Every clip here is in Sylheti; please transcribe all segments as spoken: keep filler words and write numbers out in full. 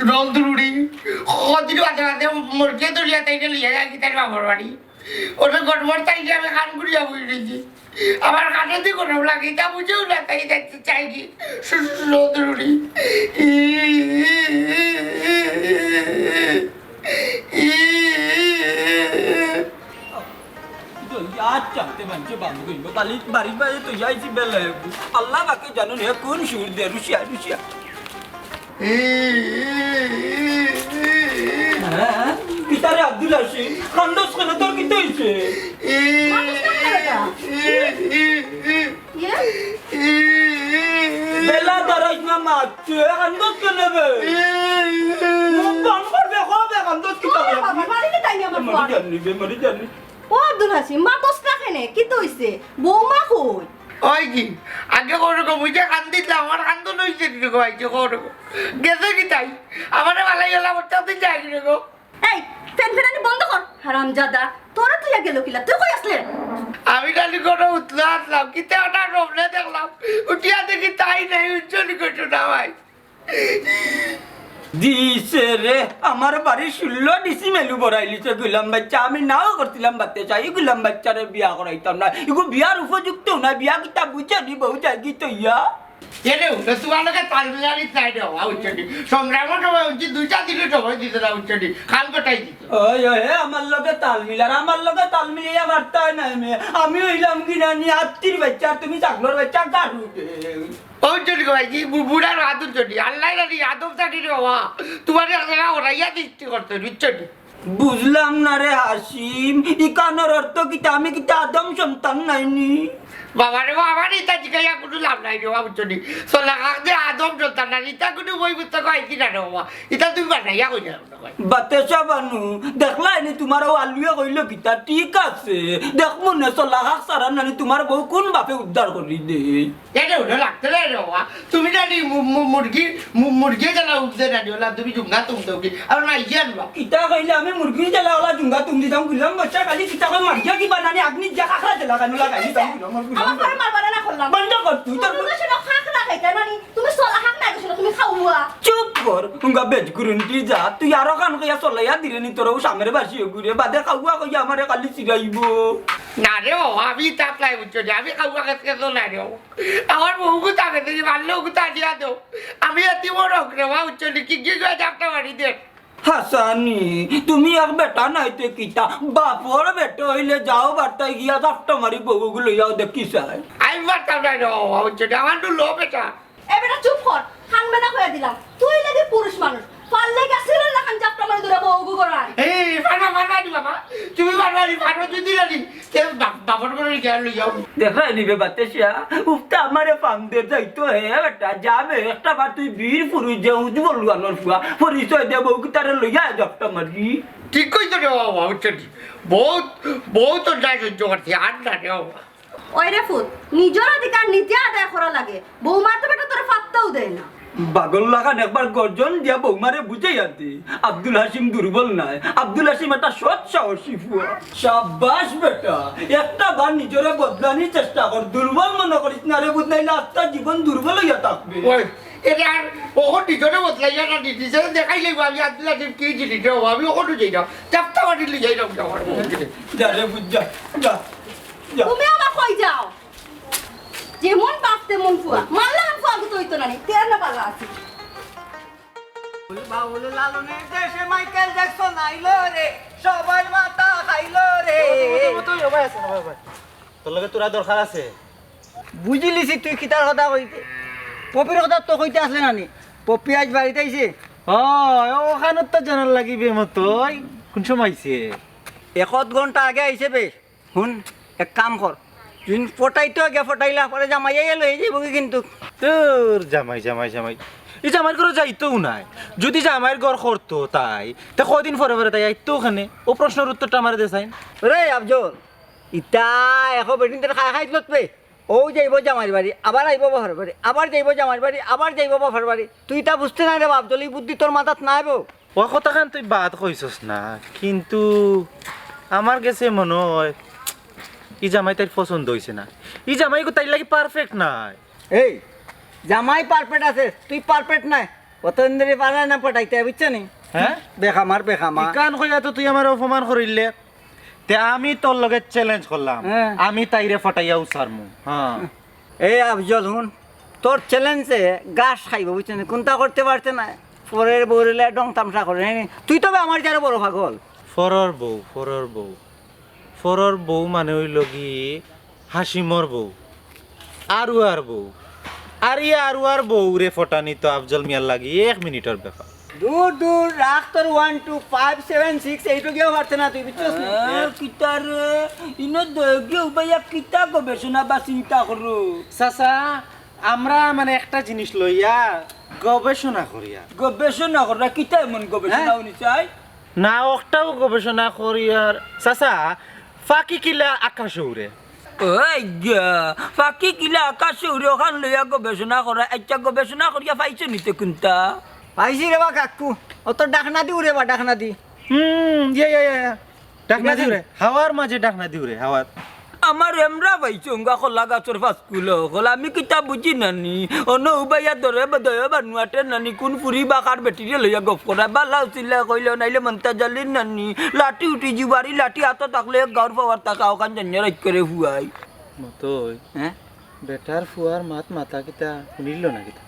রন্ধ্রুড়ি, কদিন বাদে বাদে মরকে ধরিয়া তাই লইয়া যায় কি তার বাবার বাড়ি। ওটা গড়বড় তাই যে আমি কান ঘুরিয়া বই রয়েছি। আমার কানে তো কোনো লাগে, তা বুঝেও না, তাই দেখতে চাই কি। রন্ধ্রুড়ি। আচ্ছা, তে মানছে বাবু কইব, বাড়ি, বাড়ির বাইরে তো যাইছি বেলা একটু। আল্লাহ বাকি জানো নে কোন সুর দে, রুশিয়া, রুশিয়া। হ্যাঁ? কিতারে আব্দুল হাসি, কান্দস কেনে, তোর কিতা হইছে? ইয়ে? বেলা দাঁড়াইস না মা, তুই কান্দস কেনে বে? মুখ বন্ধ কর বে, কো বে, কান্দস কিতা বে? বাবা, মারি নি তাই আমার মরি ফুয়া। জাননি বে, মরি জাননি। ও আব্দুল হাসি, মাতস না কেনে? কিতা হইছে? বৌমা কই? ওই কি? আগে করো গো, বুঝে কান্দিতলা, আমার কান্দন হইছে কি গো, আইছে করো গো। গেছে কি তাই? আমারে বালাই গেলা, আমার সাথে যায় কি গো? এই, ফেন ফেনানি বন্ধ কর, হারামজাদা। তোরা তুই গেল কিলা? তুই কই আসলে? আমি খালি কোনো উতলা আসলাম, কিতা ওটা রমনে দেখলাম, উঠিয়া দেখি তাই নাই, উজ্জ্বল কিছু না ভাই। দিছে রে, আমার বাড়ি ষোলো ডিসি মেলু বড়াইলিছে গুলাম বাচ্চা। আমি নাও করছিলাম বাচ্চা চাই, গুলাম বাচ্চারে বিয়া করাইতাম না। ইগু বিয়ার উপযুক্ত না, বিয়া কিতা বুঝে নি বউ যায়গি তো ইয়া। এরে, উঠে তোমার লগে তাল মিলানি চাই রে, বাবা, উঠছে নি। সংগ্রামও সময় উঠছি, দুইটা দিনে সময় দিতে না, উঠছে নি। খাল কটাই দিত। ওই, ওই, হে, আমার লগে তাল মিলার, আমার লগে তাল মিলিয়া মারতে হয় না, মে। আমি হইলাম কি না নি আত্তির বাচ্চা, আর তুমি চাকলোর বাচ্চা, গাড়ু। ও চলি গো ভাই, কি বু-, বুড়ার আদম চলি, আল্লাহ রানি আদম চাটি রে বাবা, তোমার এক জায়গা ওরাইয়া সৃষ্টি করতে, বুঝছো নি? বুঝলাম না রে হাসিম, ইকানোর অর্থ কিতা? আমি কিতা আদম সন্তান নাইনি? বাবা রে বাবা, আমার ইতা জিকাইয়া কোনো লাভ নাই রে বাবা, বুঝছো নি? সলা খাক যে আদম সন্তান না, ইতা কোনো বই পুস্তক আইছি না রে বাবা, ইতা তুমি বানাইয়া কই যাও না ভাই। বাতেশা বানু, দেখলায় নি তোমার ও আলুয়ে কইল কিতা? ঠিক আছে, দেখমু নে সলা খাক সারা নানি তোমার বউ কোন বাপে উদ্ধার করি দে। এটা উঠে লাগতে রে রে বাবা। তুমি জানি মু-, মু-, মুরগি, মু-, মুরগি জ্বালা উঠতে জানি ওলা তুমি জুঙ্গা তুম দাও কি? আর না ইয়ে আনবা। কিতা কইলে আমি মুরগি জ্বালা ওলা জুঙ্গা তুম দিতাম, গুলাম বাচ্চা খালি কিতা কই মারিয়া কি বানানি আপনি যা খাখরা জ্বালা কানু লাগাই দিতাম, গুলাম, গুলাম। আমার ঘরে মারবারে না করলাম। বন্ধ কর তুই, তোর তুমি তো সেটা খাখরা খাইতে নানি, তুমি সলা খাক না গেছো, তুমি খাওয়া। চুপ কর, উঙ্গা বেজ গুরুন্টি যা, তুই আরো কান কইয়া চলাইয়া দিলে নি তোর ও সামনে বাসি ঘুরে, বাদে খাওয়া কইয়া আমারে খালি চিরাইবো। না রে বাবা, আমি তাপলাই বুঝছো নি, আমি খাওয়া খেতে খেতে না রে বাবা। আমার বউ গুতা খেতে কি মারলে গুতা দিয়া দেও। আমি এত বড় হক রে বাবা, বুঝছো নি, কি কি করে চাপটা মারি দে। হাসানি, তুমি এক বেটা নাইতে কিতা? বাপর বেটা হইলে যাও বার্তায় গিয়া চাপটা মারি বউগুলো ইয়াও দেখি চাই। আমি পারতাম না রে বাবা, বুঝছো নি, আমার তো লো বেটা। এ বেটা চুপ কর, কানবে না কইয়া দিলাম। তুই লাগি পুরুষ মানুষ, পারলে গেছিল না খান চাপটা মারি দূরে বউগু করার। এই, পারবা, পারবা নি বাবা? তুমি পারবা নি, পারবা যদি না নি, তে বাপ-, বাপর করে গিয়া লই যাও। দেখো নিবে বাতেশা, উফতা আমারে ফাম দে যাইতো হে বেটা, যাবে একটা বার তুই বীর পুরুষ যে উজ বলুয়ানোর ফুয়া, পরিচয় দে বউ কি তারে লইয়া যাপটা মারি। ঠিক কইছো রে বাবা, বুঝছো নি? বহুত, বহুত অন্যায় সহ্য করছি, আর না রে বাবা। ওই রে ফুত, নিজর অধিকার নিজে আদায় করা লাগে। বৌমা তো বেটা তোরে পাত্তাও দেয় না। বাগল লাখান একবার গর্জন দিয়া বৌমারে বুঝাইয়া দে। আব্দুল হাসিম দুর্বল নায়, আব্দুল হাসিম একটা সৎ সাহসী ফুয়া। সাব্বাস বেটা, একটা বার নিজরে বদলানির চেষ্টা কর, দুর্বল মনে করিস না রে, বুঝ নাইলে আস্তা জীবন দুর্বল হইয়া থাকবে। ওই, এটা আর ওখন নিজরে বদলাইয়া না, নিজরে দেখাই লাগবো আমি আব্দুল হাসিম কি জিনিস রে বাবা, আমি ওখানে যাই না, চাপটা মাটি লই যাই না, আমার যা রে বুঝ যা, যা। যা। তুমি আবার কই যাও? যেমন বাপ তেমন ফুয়া। মারলে আর ফুয়া গুতো হইতো না নি। তেরা না পালা আছে। বাউল লালনের দেশে মাইকেল জ্যাকসন আইলো রে, সবার মাথা খাইলো রে। তোর লগে তোরা দরকার আছে। বুঝিলিছি তুই কিতার কথা কইতে। পপির কথা তো কইতে আসলে না নি? পপি আজ বাড়িত আইছে। ও, ওখানে তো জানার লাগিবে মতই। কোন সময় আইছে? এক আধ ঘন্টা আগে আইছে বে। হুন, এক কাম কর, তুই পটাইতে গিয়া পটাইলা, পরে জামাই আইয়া লই যাইব কি কিন্তু। তোর জামাই, জামাই, জামাই, এই জামাইর ঘরে যাইতোও নাই। যদি জামাইর ঘর করতো তাই, তে কদিন পরে পরে তাই আইতো ওখানে। ও প্রশ্নর উত্তরটা আমারে দে চাইন। রে আফজল, ইতা এখন বেটিন তোর খাই খাই দিলত বে। ও যাইব জামাইর বাড়ি, আবার আইব বাপর বাড়ি, আবার যাইব জামাইর বাড়ি, আবার যাইব বাপর বাড়ি। তুই ইতা বুঝতে নাই রে বাফ, জলি বুদ্ধি তোর মাথাত নাই বো। ও কথাখান তুই বাদ কইছস না, কিন্তু আমার গেছে মনে হয় ই জামাই তাইর পছন্দ অইছে না। ই জামাই গো তাইর লাগি পারফেক্ট নায়। এই, জামাই পারফেক্ট আছে, তুই পারফেক্ট নায়। অত ইন্দ্রি পারে না পটাইতে, বুঝছো নি? হ্যাঁ? বেখামার বেখামা। ইখান কইয়া তো তুই আমার অপমান করিলে। তে আমি তোর লগে চ্যালেঞ্জ করলাম। হ্যাঁ। আমি তাইরে ফটাইয়া উসারমু। হ্যাঁ। এই আফজল, হুন, তোর চ্যালেঞ্জে ঘাস খাইব, বুঝছো নি? কুন্তা করতে পারতে না। পরের বউরে লইয়া ঢং তামশা করে, হ্যাঁ? তুই তবে আমার যারা বড় পাগল। ফরর বউ, ফরর বউ। ফরর বউ মানে অইলো গি হাসিমর বউ। আরুয়ার বউ। আর ই আরুয়ার বউরে ফটানি তো আফজল মিয়ার লাগি এক মিনিটর ব্যাপার। দূর দূর, রাখ তোর one two five seven six এইটও গিয়েও পারতে না তুই, বুঝছস নি? আহ, কিতা রে? ইনো দয়গে উবাইয়া কিতা গবেষণা বা চিন্তা করো? চাচা, আমরা মানে একটা জিনিস লইয়া গবেষণা করিয়া। গবেষণা কররা কিতা এমন গবেষণা হ্যাঁ? উনি চাই? না, ওটাও গবেষণা করিয়ার। চাচা, ফাকি কিলা আকাশে উড়ে? ওই গা, ফাকি কিলা আকাশে উড়ে ওখান লইয়া গবেষণা করা। আচ্ছা, গবেষণা করিয়া পাইছো নিতে কুন্তা? পাইছি রে বা কাকু, অত ডাকনা দি উড়ে বা ডাকনা দি। হুম, ইয়ে, ইয়ে, ইয়ে, ইয়ে। ডাকনা দি উড়ে। হাওয়ার মাঝে ডাকনা দি উড়ে, হাওয়ার। আমার এমরা ভাই চঙ্গা কলা গাছর ফাসকুলো কলা, আমি কিতা বুঝি নানি। অন উবাইয়া ধরে বা দয়া বানুয়াটে নানি, কোন ফুরি বা কার বেটিরে লইয়া গপ করা। বালা উচিলে কইল নাইলে মন্তাজ আলীর নানি। লাঠি উঠি জুবারি, লাঠি আতো থাকলে এক গাউর পাওয়ার তাকা ওখান জানিয়া রাইত করে হুয়াই। মতই। হ্যাঁ? বেটার ফুয়ার মাত মাতা কিতা শুনিল না কিতা?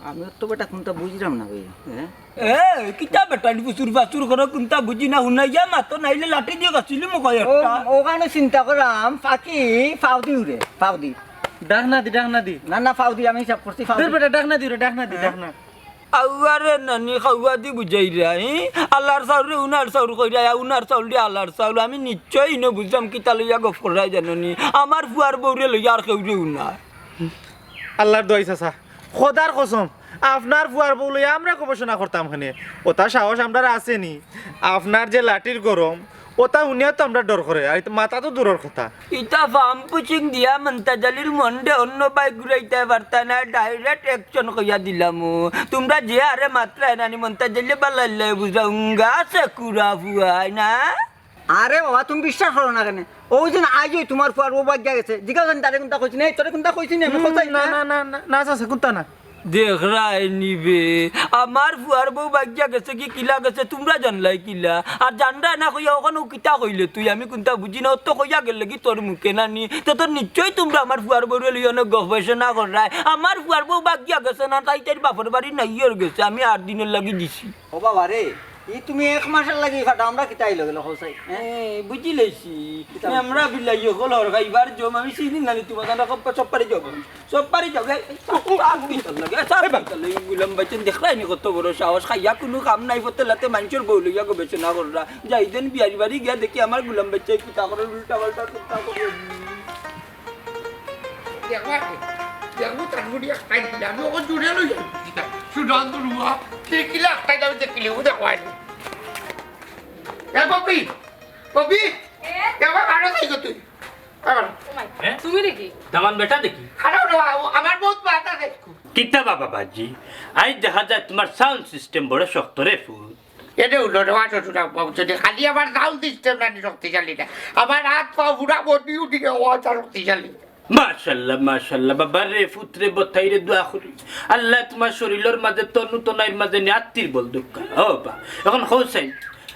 আমি তো বেটা কুন্তা বুঝলাম না ভাই। হ্যাঁ? এ, কিতা বেটা নি ফুসুর ফাসুর করো, কুন্তা বুঝি না, হুনাইয়া মাতো নাইলে লাঠি দিয়া গাছিলি মুখাই ও, একটা। ওখানে চিন্তা করাম, ফাকি ফাউ দি উড়ে, ফাউ দি। ডাকনা দি, ডাকনা দি। না না, ফাউ দি, আমি হিসাব করছি, ফাউ তোর দি। বেটা ডাকনা দি রে, ডাকনা দি, ডাকনা। আউয়ারে নানি খাওয়া দি বুঝাইরা, হি? আল্লাহর চাউল রে উনার চাউল কইরা, উনার চাউল রে আল্লাহর চাউল। আমি নিশ্চয় ইনো বুঝলাম কিতা লইয়া গপ করাই জানো নি। আমার ফুয়ার বউরে লইয়া আর কেউ রে উনা। আল্লাহর দোয়াই চাচা, খোদার কসম, আপনার ফুয়ার বউ লইয়া আমরা গবেষণা করতাম কেনে। ওটা সাহস আমরার আছে নি। আপনার যে লাঠির গরম, ওটা হুনিয়া তো আমরা ডর করে, আর মাতা তো দূরর কথা। ইতা ফাম পুচিং দিয়া মন্তাজ আলীর মন্ডে অন্য বাই ঘুরাইতে পারতা না, ডাইরেক্ট অ্যাকশন কইয়া দিলাম। তুমরা যে আরে মাতরায় নানি মন্তাজ আলী বালাইলে বুঝাউঙ্গা সে কুড়া ফুয়ায় না। আরে বাবা, তুমি বিশ্বাস করো না কেনে? ওই দিন আইজই তোমার ফুয়ার বউ বাগিয়া গেছে, জিজ্ঞাসা করেন তারে কুন্তা কইছি না, তোরে কুন্তা কইছি না, আমি কোথায় না, না, না, না, না, চাচা, কুন্তা না। দেখরায় নিবে, আমার ফুয়ার বউ বাগিয়া গেছে কি কিলা গেছে তুমরা জানলায় কিলা? আর জানরায় না কইয়া ওখানে কিতা কইলে তুই, আমি কুন্তা বুঝি না, অত কইয়া গেলে কি তোর মুখে নানি? তো তোর নিশ্চয় তুমরা আমার ফুয়ার বউরে লইয়া অনেক গবেষণা কররায়। আমার ফুয়ার বউ বাগিয়া গেছে না, তাই তাইর বাপর বাড়ি নাইয়র গেছে, আমি আট দিনর লাগি দিছি। ও বাবা রে, ই তুমি এক মাসর লাগি ফাটা, আমরা কিতা আইলো গেল হোসাই, হ্যাঁ? এ, বুঝি লইছি। আমরা বিলাই হকল হর খাইবার জম, আমি চিনি নানি তোমার জানা সব, সব পারি যাবো। সব পারি যাবো। এই, এই, চাপ, চাপ দিতে লাগে, চাপ দিতে লাগে। গুলাম বাইচন দেখলাই নি কত বড় সাহস, খাইয়া কুনু কাম নাই, ফতে লাতে মাইনষর বউ লইয়া গবেষণা কররা। যাই দেন বিয়ারি বাড়ি গিয়া দেখি আমার গুলাম বাইচে কিতা করে, উল্টা পাল্টা কিতা করে। দেখবা, দেখবো তার গুড়ি একটাই দিলে, আমি ওকে জুড়ে লই যাই। সুধান দুরুয়া, ঠিক কিলা একটাই দাবি দেখিলে, ও দেখো আইনি। এ পপি, পপি, এ? এবার আরো যাই গো তুই। আবার। হ্যাঁ? তুমি দেখি। দামান বেটা দেখি। আরে ওরে বাবা, আমার বহুত মাথা দেখো। কিতা বাবা বাজি, আইজ দেখা যায় তোমার সাউন্ড সিস্টেম বড় শক্ত রে ফুত। এটা উল্টো রে বাবা, শ্বশুর বাবু, যদি খালি আমার সাউন্ড সিস্টেম না শক্তিশালী না, আমার হাত পা পুরা বডি উঠি রে, ও আচ্ছা শক্তিশালী। মাশাল্লাহ, মাশাল্লাহ, বাবা রে, ফুত রে, বতাই রে, দোয়া করি। আল্লাহ তোমার শরীরের মাঝে, তনু তনাইর মাঝে নিয়াত্তির বল দুঃখ। ও বা, এখন হোসেন,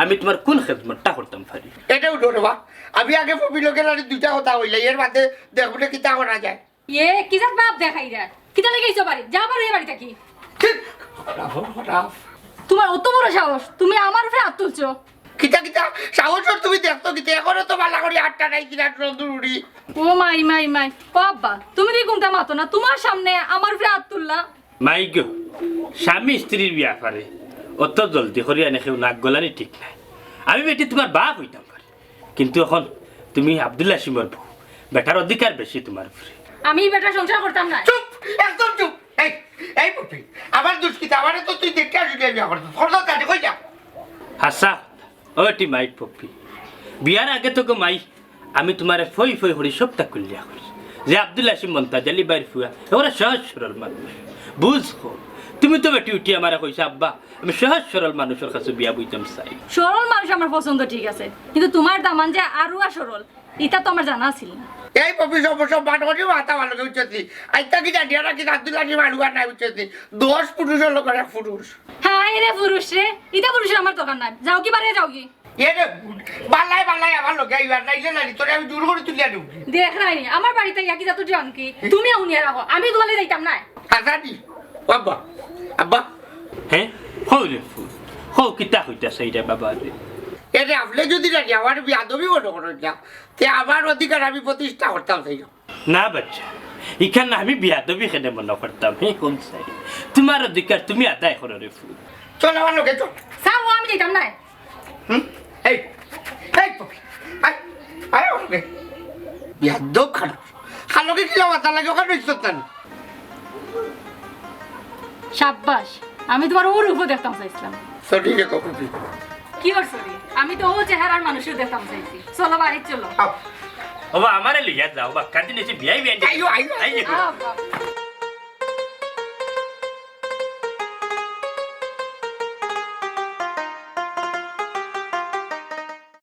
আমি তোমার কোন খেদমতটা করতাম পারি? এটা উল্টো রে বাবা, আমি আগে পপি লোকের আর দুইটা কথা কইলে, এর মাঝে দেখবো না কিতা করা যায়। এ কি জাত বাপ দেখাইরা? কিতা লাগি আইছো বাড়ি? যা বাড়ি, এ বাড়ি থাকি। ঠিক। খারাপ, খারাপ। তোমার অত বড় সাহস, তুমি আমার উপরে হাত তুলছো? কিতা কিতা সাহস ওর তুমি দেখতো কিতা? এখনো তো ভালা করি আটটা নাই কিনা নন্দুর উড়ি। ও মাই, মাই, মাই। ও আব্বা, তুমি দি কুন্তা মাতো না, তোমার সামনে আমার উপরে হাত তুললা। মাই গো, স্বামী স্ত্রীর ব্যাপারে অত জলদি করি আনে কেউ নাক গলানি ঠিক নাই। আমি বেটি তোমার বাপ হইতাম পারি, কিন্তু এখন তুমি আব্দুল্লাহ সিমর বউ, বেটার অধিকার বেশি তোমার উপরে। আমি এই বেটার সংসার করতাম না। চুপ, একদম চুপ। এই, এই পপি, আমার দুষ কিতা? আমারে তো তুই দেখে আসলি বিয়া করতো। করতো তাতে কই যা? হাসা, ও টি মাই পপি, বিয়ার আগে তো গো মাই, আমি তোমারে ফই ফই করি সবটা খুলিয়া করি যে আব্দুল্লাহ সিম মন্তাজ আলী বাইর ফুয়া, ওরা সহজ সরল মানুষ, বুঝ কম, তুমি তো বেটি উঠি আমারে কইছো, "আব্বা, আমি সহজ সরল মানুষর কাছে বিয়া বইতাম চাই।" সরল মানুষ আমার পছন্দ, ঠিক আছে, কিন্তু তুমার দামান যে আরুয়া সরল, ইতা তো আমার জানা আছিল না। এই পপি, সব, সব বাটনি মাথা ভালা করি বুঝছস নি? আইতা কি জানি, আর কি আব্দুল্লাহ কি মানুষ আর নাই বুঝছস নি? দশ পুরুষর লগে এক পুরুষ। হায় রে পুরুষ রে, ইতা পুরুষর আমার দরকার নাই। যাওগি বারে, যাওগি। এ রে, বালাই, বালাই, আমার লগে আইবার নাইলে না, তোরে আমি জোর করি তুলিয়া নিমু। দেখরায়নি, আমার বাড়িত ইয়া কি জাতর জানকি? তুমি আউনিয়া রাখো, আমি দুয়ালে যাইতাম না। আজাদি, আব্বা, আব্বা। হে? কও রে ফুত, কও কিতা কইতাছে ইটা বাবা রে? এ রে, আপনে যুদি না আমার বেয়াদবি মনো করইন না, তে আমার অধিকার আমি প্রতিষ্ঠা করতাম চাই না। না বাচ্চা, ইখান আমি বেয়াদবি কেনে মনো করতাম, হে কোন চাই? তুমার অধিকার তুমি আদায় করো রে ফুত। চল আমার লগে চল। স্যার, ও আমি যাইতাম না। হুম? এই, এই পপি, আয়, আয় আমার লগে। বেয়াদব খান। খান লগে কিলা মাথা লাগে, ওখানে ইজ্জত নাই। সাব্বাস, আমি তুমার ও রূপও দেখতাম চাইছিলাম। সঠিক কথা পপি। কি করছো রে? আমি তো ও চেহারার মানুষও দেখতাম চাইছি। চলো বাড়িত চলো। আও। ওবা, আমারে লইয়া যাও, বা কাদিন এসে বিয়াই বিয়াই আইও, আইও। আইও। আও, বাবা।